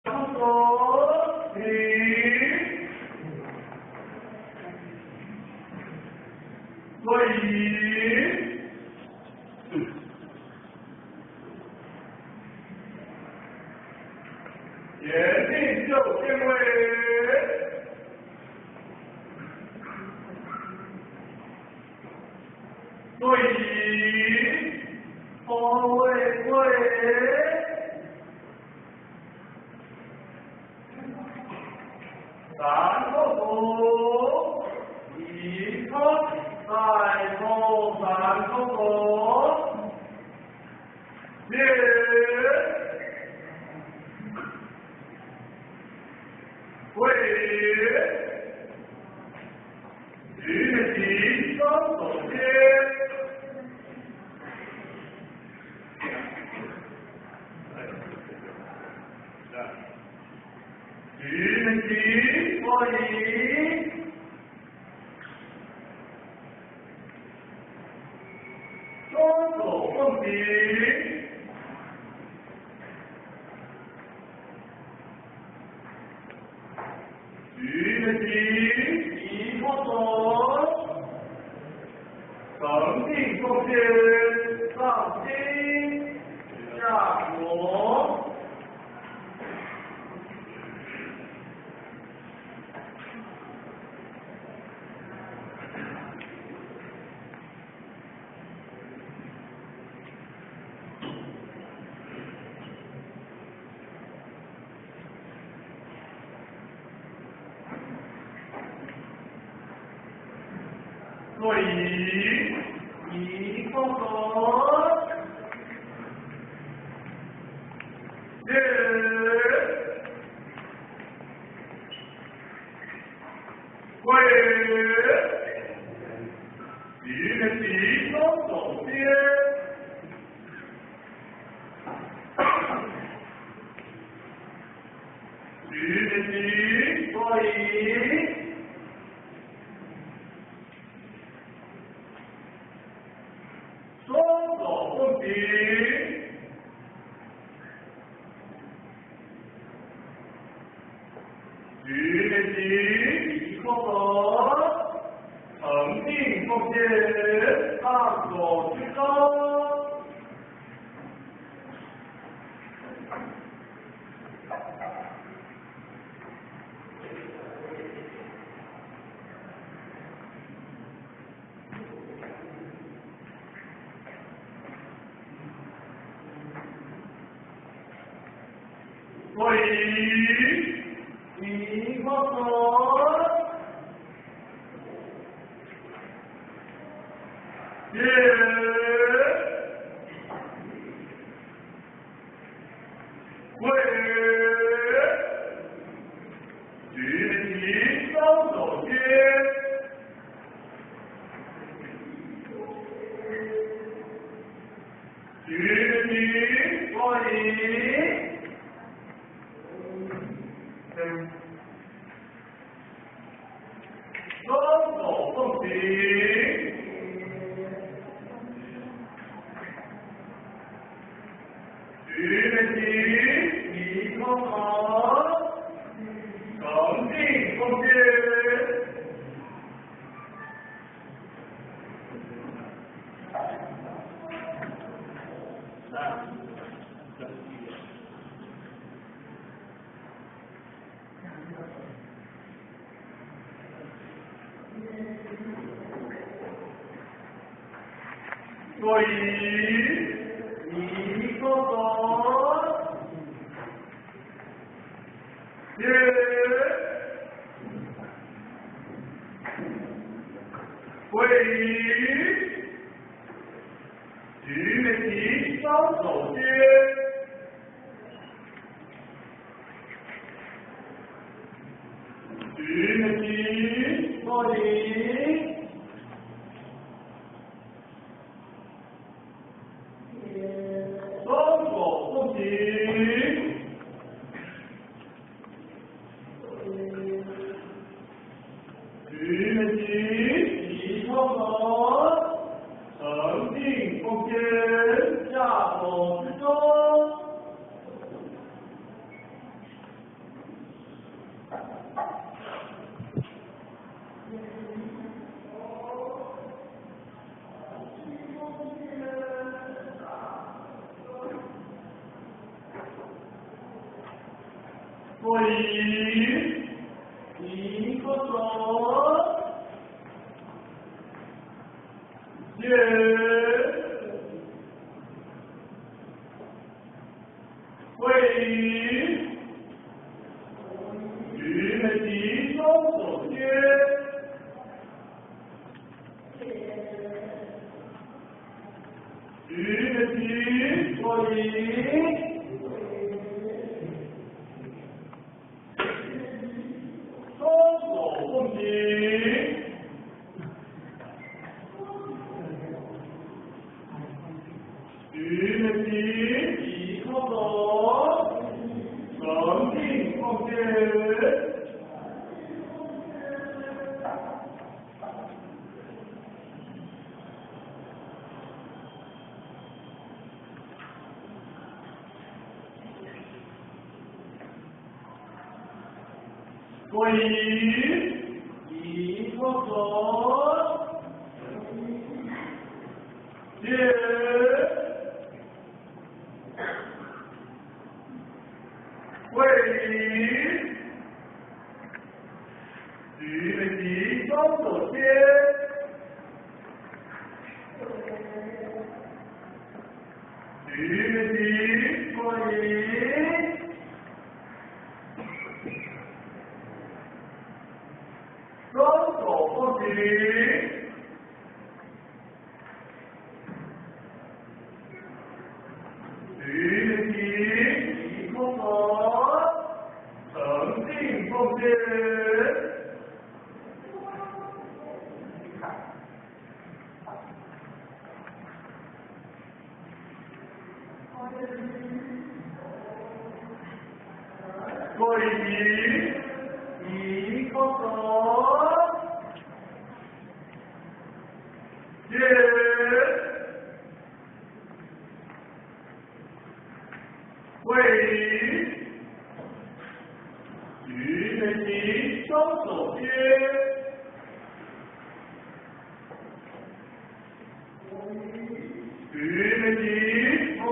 左，停。对。前进就定位。对，方位对。三个五，一个再过三个五，六，跪，举起双手肩。举起跪，双手奉行。举起一个手，恒定奉献，上心下果。对，一个手，六，跪，举起双手肩，举起跪。双手奉行，举起一个手，恒定奉献，上手举高。对，一个手，六，跪，举起双手肩，举起跪。双手奉行，举起一个手，恒定奉献。对，一个手，六，跪，举起双手肩，举起跪。双手奉行，举起一个手，恒定奉献，下手之中。跪，一个左，接，跪，举眉提双手接，举眉提跪。双手奉行，举眉提一个手，诚敬奉献。跪，一个手，接，跪，举眉提双手接，举眉提跪。双手奉行，举眉提一个手，诚敬奉献。跪，一个手，接，跪，举眉提双手接，举眉提跪。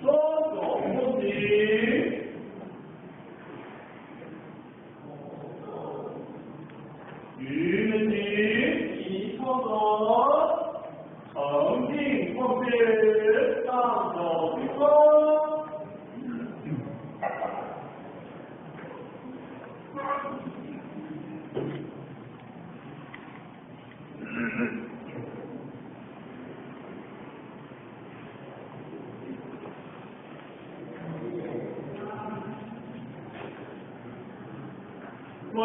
双手奉行，举眉提一个手，诚敬奉献，上手鞠躬。跪，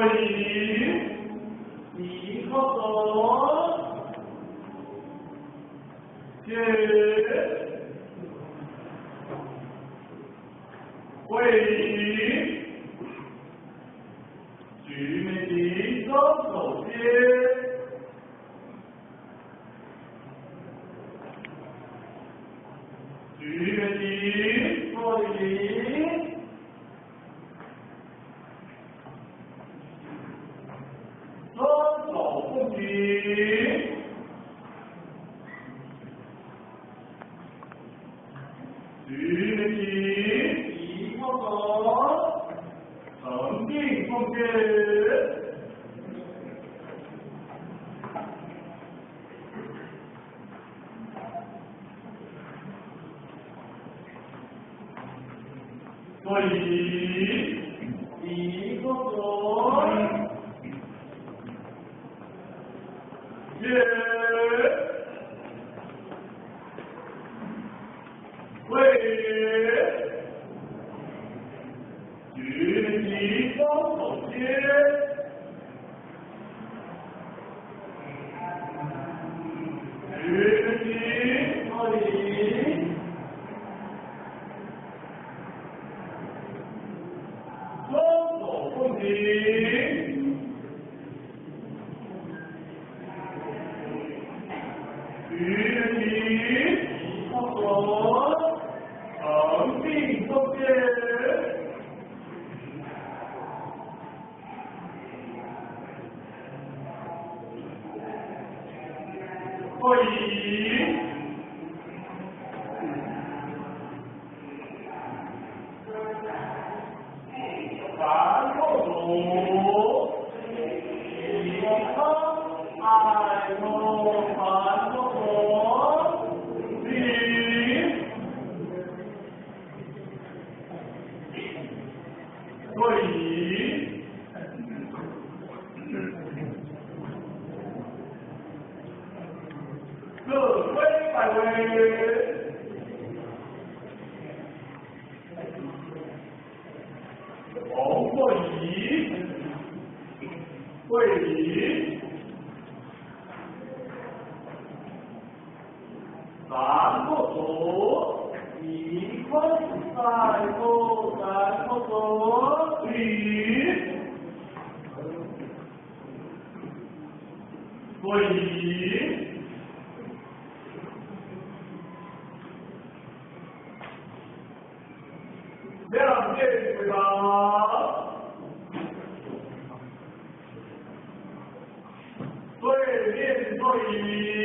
一个手，接，跪，举眉提双手接，举眉提跪。双手奉行，举眉提一个手，诚敬奉献。跪，一个手，接，跪，举眉提双手接，举眉提跪。双手奉行，举眉提一个手，诚敬奉献。跪，五，一空爱莫凡莫佛，礼，对。各归百位，红过仪，跪礼，三个左，一空三个三个左，礼，跪礼。两件回答，对面对。